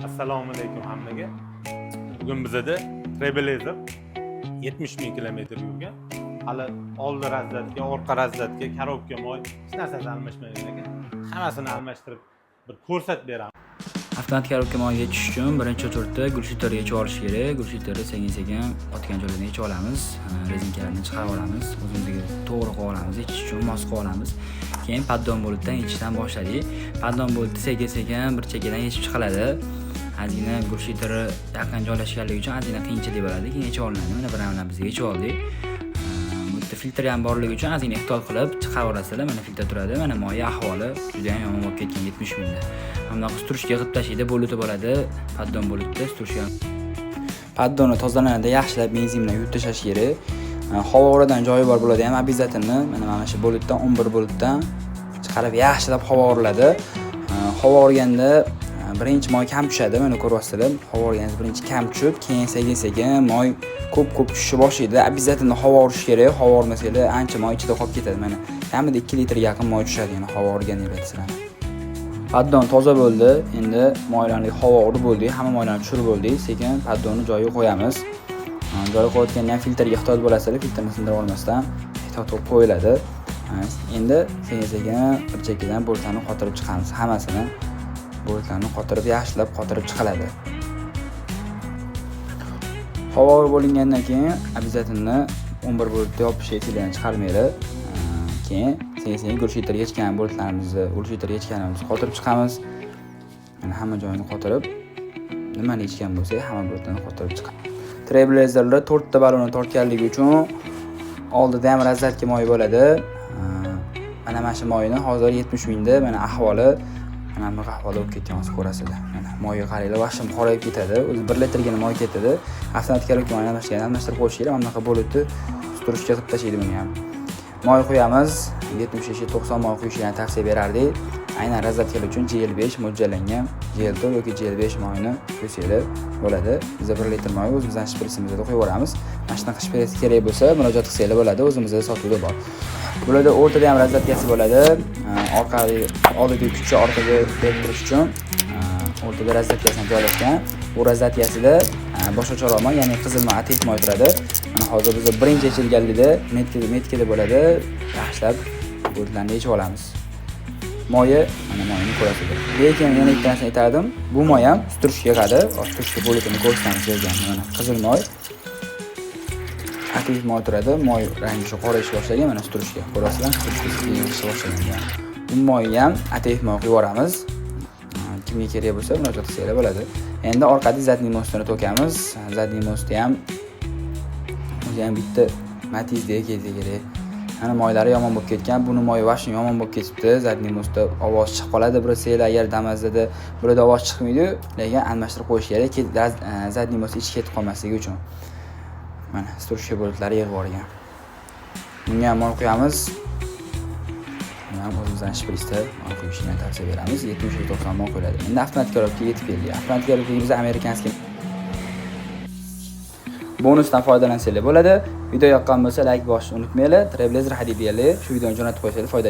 Assalomu alaykum hammaga. Bugun bizada Trailblazer 70 ming kilometr yurgan. Hali oldi раздатка, orqa раздатка, коробка, moy, hech narsasi almashmagan ekan. Hammasini almashtirib bir ko'rsatib beramiz. Avtomat коробка moy yechish uchun birinchi очередь da глушитель yechib olish kerak. Глушитель ni sekin-sekin qotgan joylarini yechib olamiz. Rezinkalarni chiqarib olamiz. O'zimizga to'g'ri qilib olamiz. Yechish uchun mos qilib olamiz. Keyin поддон boltdan yechishdan boshladik. Поддон boltni sekin-sekin bir chekkadan yechib chiqiladi. Ozgina глушитель yaqin joylashganligi uchun ozgina qiyinchilik bo'ladi. Keyin yechib olinadi. Mana bir bilan biz yechib oldik. Bu yerda filtr ham borligi uchun ozgina ehtiyot qilib chiqarib olasizlar. Mana filtr turadi. Mana moyi ahvoli juda ham yomon bo'lib ketgan 70 mingda. Mana bunaqa стружка yig'ib tashlaydi, болт i bo'ladi. Поддон болт da стружка. Поддон ni tozalanadi, yaxshilab benzin bilan yuvib tashlash kerak. Havo uradigan joyi bor bo'ladi ham, обязательно mana shu болт dan, 11 болт dan chiqarib yaxshilab havo uriladi. Havo urganda birinchi moy kam tushadi, mana ko'ryapsizlar. Havo urganda birinchi kam tushib, keyin sekin-sekin moy ko'p-ko'p tushishni boshlaydi. Обязательно havo urish kerak. Havo urmasanglar, ancha moy ichida qolib ketadi. Mana kamida 2 litrga yaqin moy tushadi yana havo urganinglar sizlarni. Поддон toza bo'ldi. Endi moylarni havo urib bo'ldik, hamma moylarni tushirib bo'ldik. Sekin поддон ni joyiga qo'yamiz. Joyiga qo'yayotganda ham filtrga ehtiyot bo'lasizlar, filtrni sindirib olmasdan ehtiyot qilib qo'yiladi. Endi sekin-sekin bir chekkadan болт larni qotirib chiqamiz. Hammasini болт larni qotirib, yaxshilab qotirib chiqiladi. Havo urib bo'lingandan keyin обязательно 11 болт ni yopish esinglardan chiqarmanglar. Keyin sekin-sekin глушитель yechgan болт larimizni, глушитель yechganimizni qotirib chiqamiz. Mana hamma joyini qotirib, nimani yechgan bo'lsak, hamma болт larni qotirib chiqamiz. Trailblazerlar to'rtta balonni tortganligi uchun oldida ham раздатка moyi bo'ladi. Mana shu moyni hozir 70 mingda, mana ahvoli mana bunaqa ahvolda bo'lib ketgan, hozir ko'rasizlar. Mana moyga qaranglar, vashim qorayib ketadi. O'zi 1 litrgina moy ketadi. Avtomat коробка moyni almashtirgan, almashtirib qo'yish kerak. Mana bunaqa болт ni стружка qilib tashlaydi buni ham. Moy quyamiz. 75 90 moy quyishni tavsiya berardik. Aynan раздатка lar uchun GL5 mo'ljallangan, GL4 yoki GL5 moyni quysanglar bo'ladi. Biz 1 litr moy o'zimizdan shpritsimizda quyib yuboramiz. Mana shunaqa shprits kerak bo'lsa, murojaat qilsanglar bo'ladi, o'zimizda sotuvda bor. Bularda o'rtada ham раздатка si bo'ladi. Orqali oldidagi kuchni orqaga berib turish uchun o'rtada раздатка si ham joylashgan. Bu раздатка sida boshqacharoq moy, ya'ni qizil moy, ATF moy turadi. Mana hozir biz birinchi yechilganligida метка da bo'ladi. Yaxshilab болт larni yechib olamiz. Moyi, mana moyini ko'rasizlar. Lekin yana bitta narsani aytardim. Bu moy ham стружка yig'adi. Стружка болт ini ko'rsatamiz sizlarga. Mana qizil moy. ATF moy turadi. Moy rangi shu qorayishga boshlagan, mana стружка. Ko'rasizlar, стружка yig'ishga boshlagan. Bu moyga ham ATF moy quyib yuboramiz. Kimga kerak bo'lsa, murojaat qilsanglar bo'ladi. Endi orqada задний мост ini to'kamiz. Задний мост i ham o'zi ham bitta Matizdek kelsa kerak. Mana moylari yomon bo'lib ketgan. Buni moyi вообще yomon bo'lib ketibdi. Задний мост da ovoz chiqib qoladi. Bir sel agar Damasda bularda ovoz chiqmaydi, lekin almashtirib qo'yish kerak, задний мост ichi ketib qolmasligi uchun. Mana стружка болт lari yig'ib yuborgan. Bunga ham moy quyamiz. Buni ham o'zimizdan shpritsda moy quyishni tavsiya beramiz. 70-90 moy quyiladi. Endi avtomat коробка ga yetib keldik. Avtomat коробка ga biz американский bonusdan foydalansanglar bo'ladi. Video yoqqan bo'lsa, like bosishni unutmanglar. Trailblazer haydaydiganlar shu videoni jo'natib qo'ysanglar foyda.